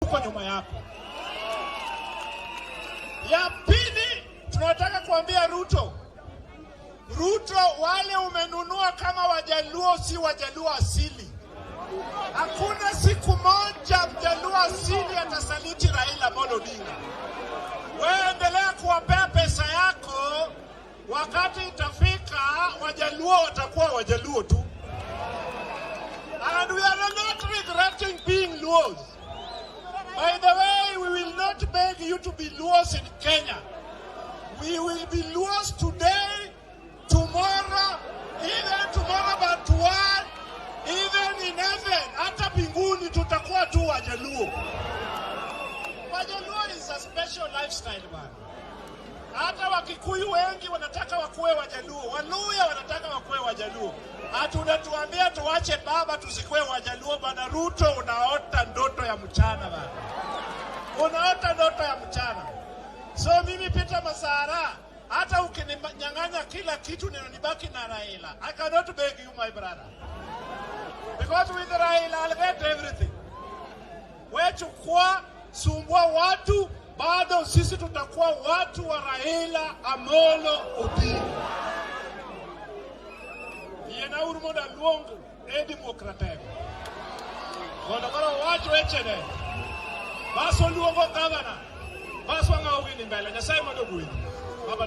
Tuko nyuma yako. Ya pili, tunataka kuambia Ruto, Ruto, wale umenunua kama Wajaluo si Wajaluo asili. Hakuna siku moja Mjaluo asili atasaliti Raila Amolo Odinga. Wewe endelea kuwapea pesa yako, wakati itafika Wajaluo watakuwa Wajaluo tu. And we are not regretting being Luos. By the way, we will not beg you to be Luos in Kenya. We will be Luos today, tomorrow, even tomorrow but one, even in heaven, hata mbinguni tutakuwa tu Wajaluo. Wajaluo is a special lifestyle, bana. Hata Wakikuyu wengi wanataka wakuwe Wajaluo, Waluya wanataka wakuwe Wajaluo. Ati unatuambia tuache baba tusikuwe Wajaluo? Bana Ruto, unaota ndoto ya mchana bana, unaota ndoto ya mchana. So mimi Peter Masara, hata ukininyang'anya kila kitu nibaki na Raila, I cannot beg you, my brother, because with Raila I'll get everything. We chukua, sumbua watu, bado sisi tutakuwa watu wa Raila Amolo Odinga. Yiena uru mondo aluong Eddie Mokratego mondo koro owach wechene. Bas oluongo gavana, bas wang'awo gini mbele. Nyasaye mondo ogwedhi. Baba.